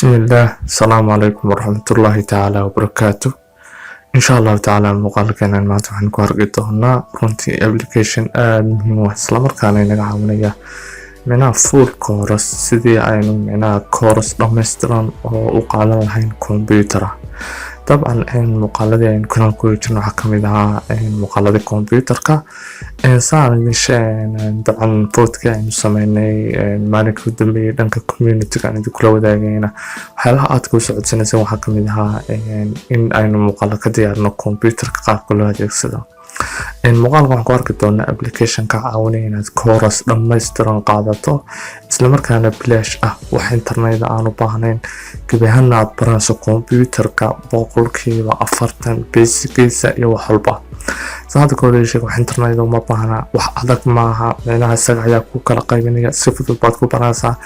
Bismillaah, asalaamu calaykum waraxmatullaahi tacaala wabarakaatu. Insha Allahu tacaala, muuqaalkeenan maanta waxaan ku arki doonaa runtii application aada muhiim u ah, islamarkaana inaga caawinaya micnaha full course, sidii aynu micnaha course dhammaystiran oo u qaadan lahayn computer ah. Dabcan, muuqaaladii aynu kanal ku jirno waxaa kamid ahaa muuqaaladii computerka. Saan idin dabcan vote-kii aynu sameynay maalinka u dambeeyay dhanka community-ga aan idinkula wadaagayna, waxyaalaha aadka u socodsanaysa waxaa kamid ahaa in aynu muuqaalo ka diyaarino computerka qaabka loo adeegsado. Muuqaalka waxaan ku arki doonaa application ka caawinaya inaad course dhammaystiran qaadato, islamarkaana bilaash ah, wax internet aan u baahnayn, gebi ahaana aad baranayso computerka 40% basic-iisa iyo wax walba. Saada ka hore sheeg, wax internet uma baahna, wax adag maaha, micnaha isaga ayaa ku kala qaybinaya, si fudud baad ku baranaysaa.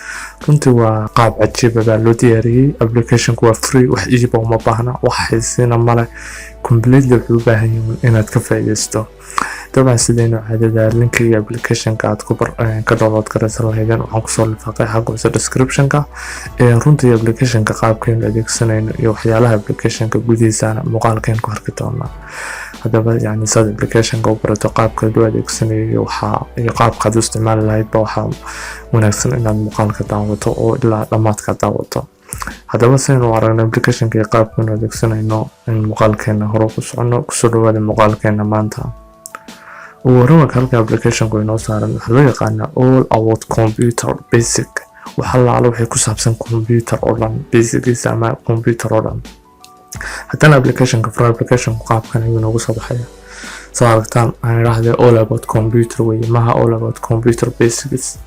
Runtii waa qaab cajiiba baa loo diyaariyey. Applicationku waa free, wax iiba uma baahna, wax xaysiina male, completely wuxuu u baahan yahay inaad ka faa'iidaysto. Dabcan, sidaynu caadada, linkiga applicationka aad ka download garaysan lahaydeen waxaan kusoo lifaaqay xagga hoose descriptionka. Runtii applicationka qaabkaynu adeegsanayno iyo waxyaalaha applicationka gudihiisana muuqaalkaynu ku arki doonaa. Haddaba, yani saad applicationka u barato qaabka loo adeegsanayo iyo waxaa iyo qaabkaad u isticmaali lahaydba, waxaa wanaagsan inaad muuqaalka daawato oo ilaa dhammaadka daawato. Haddaba, saynu aragno applicationka iyo qaabkaynu adeegsanayno, in muuqaalkeena hore ku socono. Kusoo dhawaada muuqaalkeena maanta. Ugu horreyn, marka halka applicationku inoo saaran waxaa loo yaqaanaa All About Computer Basic. Waxa laalo waxay ku saabsan computer oo dhan, basiciisa ama computer oo dhan. Haddana applicationka furo, applicationku qaabkan ayuu noogu soo baxaya. Soo aragtaan, aan idhaahday All About Computer weye, maha All About Computer Basics.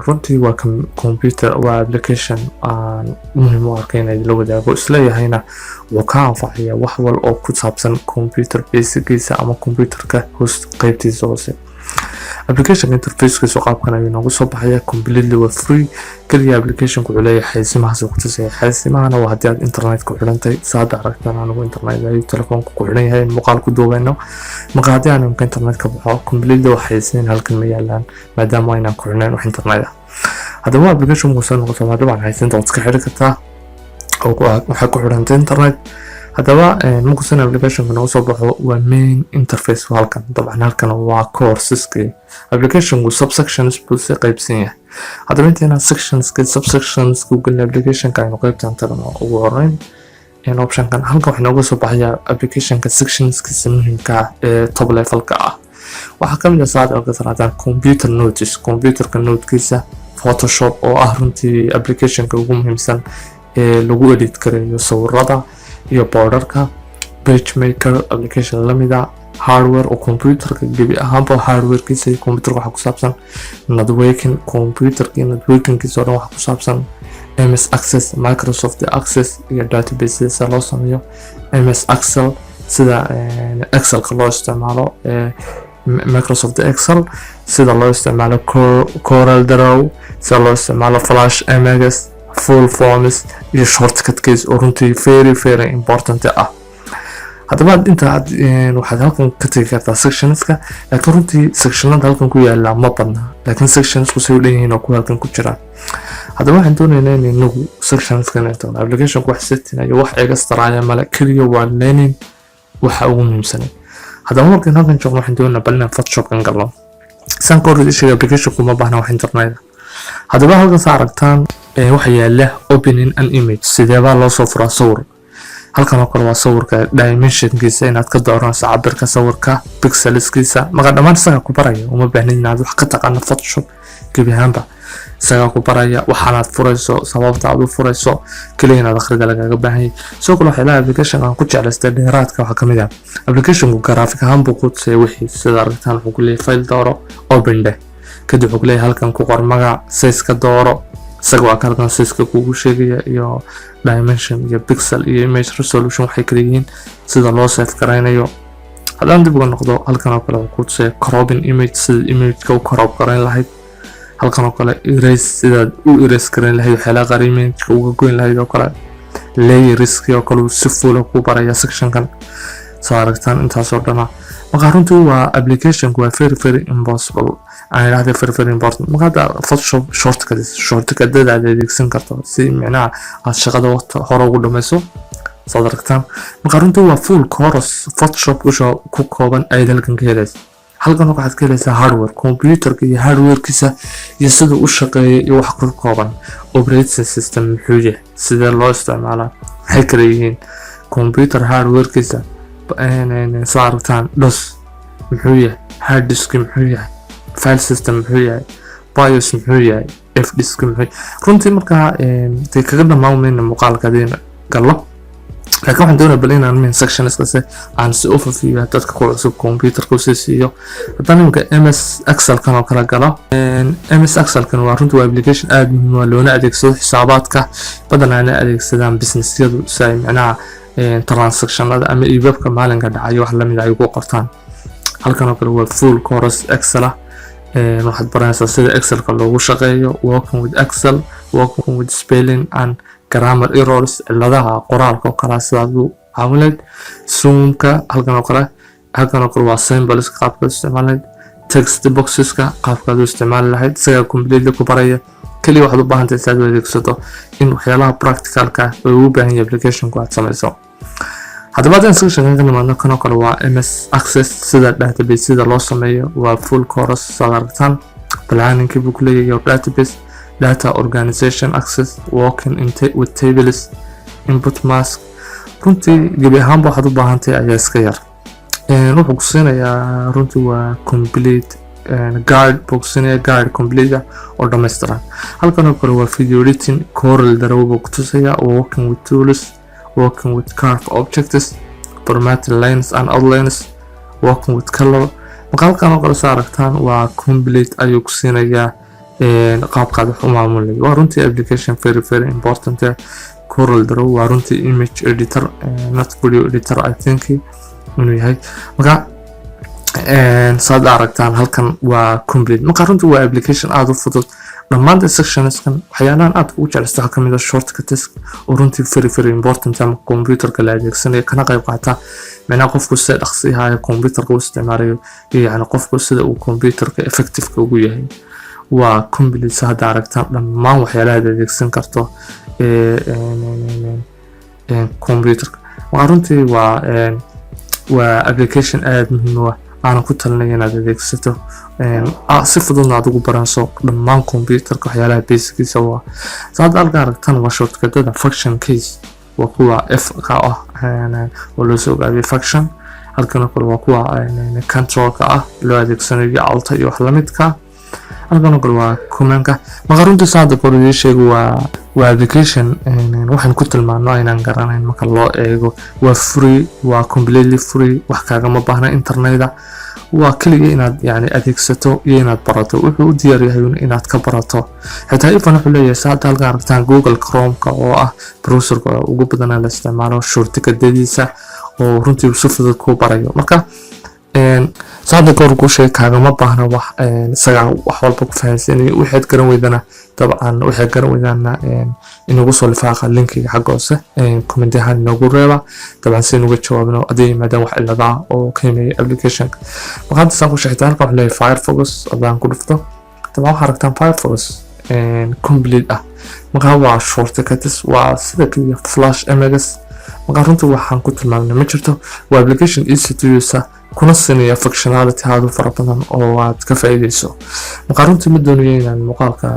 Runtii waa computer, waa application aan muhiim u arkay inay la wadaago, isleeyahayna wuu ka anfacaya wax wal oo ku saabsan computer basiciisa ama computerka hoos, qeybtiisa hoose. Application interfacekiisu qaabkan ayuu noogu soo baxaya. Completely waa free. Keliya applicationku wuxuu leeyahay xaysimahaas ku tusaya. Xaysimahana waa haddii aad internet ku xidhantay. Saada aragtaan, anigu internet ayuu telefoonka ku xidhan yahay muuqaal ku duubeyno. Marka haddii aan imka internet ka baxo, completely wax xaysiin halkan ma yaalaan, maadaama aynaan ku xidhnayn wax internet ah. Haddaba, application soo noqoto, dabcan xaysiinta waad iska xidhi kartaa oo waxaa ku xidhantay internet. Haddaba, markuusan applicationka noogu soo baxo, waa main interface halkan. Dabcan, halkan waa courseski. Applicationku subsections buu si qaybsan yahay. Haddaba, intayna sectionska, subsectionska u gelin applicationka, aynu qaybtan tagno. Ugu horeyn, optionkan halkan waxaa nooga soo baxayaa applicationka sectionskiisa muhiimka ah ee top levelka ah. Waxaa kamid ah, saad arkaysaan, computer notes, computerka notekiisa, Photoshop oo ah runtii applicationka ugu muhiimsan ee lagu edit karayo sawirada iyo borderka, PageMaker application lamida, hardware oo computerka gebi ahaanba hardwarekiisa iyo computerka waxa ku saabsan, networking, computerka iyo networkingkiisa oo dhan waxa ku saabsan, MS Access, Microsoft Access iyo databasesa loo sameeyo, MS Excel, sida Excelka loo isticmaalo, Microsoft Excel sida loo isticmaalo, Corel Draw sida loo isticmaalo, Flash MX, full forms iyo shortcut keys oo runtii very very important ah. Haddaba, inta waxaad halkan ka tegi kartaa sectionska, laakiin runtii sectionada halkan ku yaala ma badna, laakiin sectionsku say u dhan yihiin oo kuwa halkan ku jira. Haddaba, waxaan doonaynaa in inagu sectionska inay tagno. Applicationku wax setting iyo wax extra male, keliya waa learning waxa ugu muhiimsanay. Haddaba, markaan halkan joogno, waxaan doonaynaa bal inaan Photoshopkan galno. Saan ka hor sheegay, applicationku ma baahna wax internet. Haddaba, halkan saa aragtaan waxa yaala opening an image, sideebaa loo soo furaa sawir. Halkan oo kale waa sawirka dimensionkiisa, inaad ka dooranayso cabirka sawirka, pixelskiisa. Marka dhammaan isagaa ku baraya, uma baahnid inaad wax ka taqaano Photoshop. Gebi ahaanba isagaa ku baraya waxaanaad furayso, sababta aad u furayso, keliya inaad akhrida lagaga baahanyay. Sidoo kale, waxyaalaha application aan ku jeclaystay dheeraadka waxaa kamid ah applicationku graphic ahaan buu ku tusaya wixii. Sida aragtaan, wuxuu ku leeyahay file dooro, open dheh, kadib wuxuu ku leeyahay halkan ku qor magac, size-ka dooro. Isaga waa ka halkan size-ka kugu sheegaya iyo dimension iyo pixel iyo image resolution waxay kala yihiin, sida loo save garaynayo. Haddaan dib uga noqdo, halkan oo kale wuxuu ku tusaya cropping image, sida imageka u crop garayn lahayd. Halkan oo kale erase, sidaad u erase garayn lahayd waxyaalaha qaar, imageka uga goyn lahayd oo kale. Layerski oo kale uu si fuula ku baraya sectionkan, soo aragtaan intaasoo dhana. Marka runtii waa applicationku waa very very impossible Aan idhahda very very important. Marka hadda Photoshop shortcuts, shortcutada aad adeegsan karto si micnaha aad shaqada waqti hore ugu dhameyso, saad aragtaan. Marka runtii waa full course Photoshop kusoo ku kooban ayaad halkan ka helaysa. Halkan waxaad ka helaysaa hardware, computerka iyo hardwarekiisa iyo sida u shaqeeya iyo wax ku kooban. Operating system muxuu yahay? Sidee loo isticmaalaa? Maxay kala yihiin computer hardwarekiisa? Soo aragtaan, DOS muxuu yahay? Hard disk muxuu yahay? File system muxuu yahay? BIOS muxuu yahay? F disk muxuu? Runtii markaa dee kaga dhammaan mayna muuqaalka hadayna gallo, laakiin waxaan doonaya bal inaan main sectionskase aan si overview dadka ku cusub computerka usii siiyo. Haddaan iminka MS Excelkan oo kale galo, MS Excelkan waa runtii waa application aada muhiim ah, loona adeegsado xisaabaadka, badanaana adeegsadaan businessyadu si ay micnaha transactionada ama iibabka maalinka dhacayo wax lamid ay ugu qortaan. Halkan oo kale waa full course Excel ah. Waxaad baranaysaa sida Excelka loogu shaqeeyo, working with Excel, working with spelling and grammar errors, ciladaha qoraalka oo kale sidaad u caawin. Zoomka halkan oo kale, halkan oo kale waa symbols, qaabkaad u isticmaali lahayd, text boxeska qaabkaad u isticmaali lahayd, isagaa completely ku baraya. Keliya waxaad u baahantahay si aad u adeegsato in waxyaalaha practicalka oo ugu baahan yahay applicationku aad samayso. Haddaba haddaan section ka nimaadno, kanoo kale waa MS Access, sida database sida loo sameeyo, waa full course, saad aragtaan. Planningkii buu ku leeyahay your database, data organization, access, working in with tables, input mask. Runtii gebi ahaanba waxaad u baahantahay ayaa iska yar. Wuxuu ku siinayaa runtii waa complete guide buu ku siinaya, guide complete ah oo dhammaystiran. Halkan oo kale waa video editing, Corel Draw buu ku tusayaa, working with tools, working with curve objects, formatting lines and outlines, working with color. Marka halkan oo kale, soo aragtaan, waa complete ayuu ku siinayaa qaabkaad wax u maamulay. Waa runtii application very very important. Corel Draw waa runtii image editor, not video editor, I think inuu yahay. Marka saad aragtaan, halkan waa complete. Marka runtii waa application aada u fudud dhammaanta sectionskan. Waxyaalahan aad ugu jeclaysta waxaa kamid ah shortcuts, oo runtii very very important ama computerka la adeegsanayo, kana qayb qaata micnaha qofku sida dhaqsiyaha computerka u isticmaalayo iyo yacni qofku sida uu computerka effectiveka ugu yahay. Waa complete, hadda aragtaan, dhammaan waxyaalaha aad adeegsan karto ee computerka. Waa runtii waa application aada muhiim u ah, aanan ku talinay inaad adeegsato, si fududna aad ugu baranso dhammaan computerka waxyaalaha basickiisa. Waa saad halka aragtaan, waa shortcutada. Function keys waa kuwa F ka ah oo loo soo gaabiyay function. Halkan oo kale waa kuwa controlka ah, loo adeegsanayo alta iyo wax lamidka. Halkan oo kale waa commandka. Marka runtii saada kor idii sheego, waa application waxaan ku tilmaano aynaan garanayn. Marka loo eego, waa free, waa completely free, wax kaagama baahna interneta. Waa keliya inaad yani adeegsato iyo inaad barato. Wuxuu u diyaar yahay inaad ka barato xitaa. Even wuxuu leeyahay, saada halkan aragtaan, Google Chromeka oo ah browserka ugu badanaa la isticmaalo, shortcutadiisa oo runtii si fudud kuu barayo. Marka saada goor kuu sheeg, kaagama baahna wax, isagaa wax walba ku fahansiinayo. Waxaad garan weydana, dabcan waxaad garan weydaana, inagu soo lifaaqa linkiga xagga hoose, comment ahaan inoogu reeba, dabcan si inuga jawaabno haddii yimaadaan wax ciladaa oo ka yimeeya applicationka. Marka hadda saan ku sheegtay, halkan wuxuu leeyahay Firefox. Haddaan ku dhufto, dabcan waxaa aragtaan Firefox complete ah. Marka waa shortcuts, waa sida keliya Flash MX. Marka runtii waxaan ku tilmaamnay ma jirto. Waa application easy to use ah, kuna siinaya functionality aad u fara badan oo aad ka faa'iideyso. Marka runtii ma doonayo inaan muuqaalka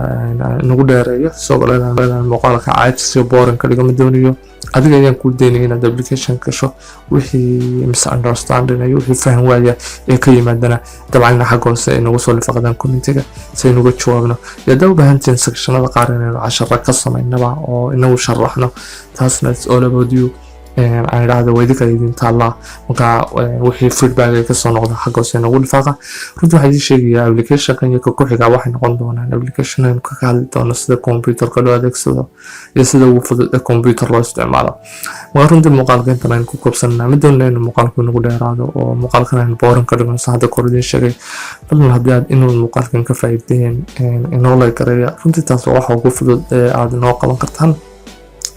inagu dheereeyo, sidoo kale inaan muuqaalka caajis iyo boring ka dhigo ma doonayo. Adiga ayaan kuu daynaya inaad application gasho. Wixii misunderstanding iyo wixii faham waaya ee ka yimaadana, dabcan ina xagga hoose inagu soo lifaqdaan commentiga si aynuga jawaabno. Iyo haddaa u baahantihiin sectionada qaar inaynu casharo ka samaynaba oo inagu sharaxno, taasna it's all about you, aan idhaahdo, waa idinka idin taallaa. Marka wixii feedback ay kasoo noqda, xagga hoose inagu lifaaqa. Runtii waxaa idiin sheegayaa, applicationkan iyo ka ku xigaa waxay noqon doonaan application aynu kaga hadli doono sida computerka loo adeegsado iyo sida ugu fudud ee computer loo isticmaalo. Marka runtii muuqaalka intan aynu ku koobsanaa. Ma doonina inuu muuqaalku inagu dheeraado oo muuqaalkan aynu boring ka dhigno. Hadda kor idiin sheegay, fadlan haddii aad inuu muuqaalkan ka faa'iideen, inoo like gareeya. Runtii taas waa waxa ugu fudud ee aad inoo qaban kartaan.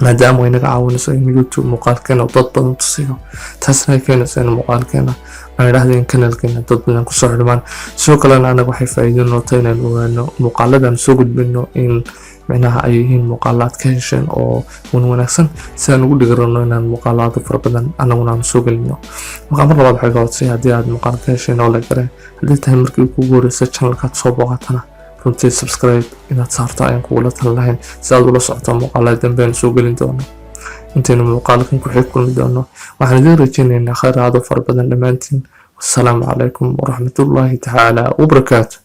Maadaama ay naga caawinayso in YouTube muuqaalkeena dad badan tusiyo, taasna ay keenayso in muuqaalkeena, aan idhahda, in kanaalkeena dad badan kusoo xidhmaan. Sidoo kalena anaga waxay faa'iido noota inaan ogaano muuqaaladan soo gudbino in micnaha ay yihiin muuqaalo aad ka hesheen oo wan wanaagsan, si aan ugu dhiirano inaan muuqaalaado fara badan anaguna aan soo gelino. Marka mar labaad waxay ka codsay, haddii aad muuqaal ka hesheen oo la garay, haddii tahay markii kugu horeysa channelkaad soo booqatana, runtii subscribe inaad saarto ayaan kugula talin lahayn, si aad ula socoto muuqaalada dambe aan soo gelin doono. Intaynu muuqaalkan ku xig kulmi doono, waxaan idiin rajaynaynaa khayr aad u fara badan dhammaantiin. Wassalaamu calaykum waraxmatullaahi tacaala wabarakaatu.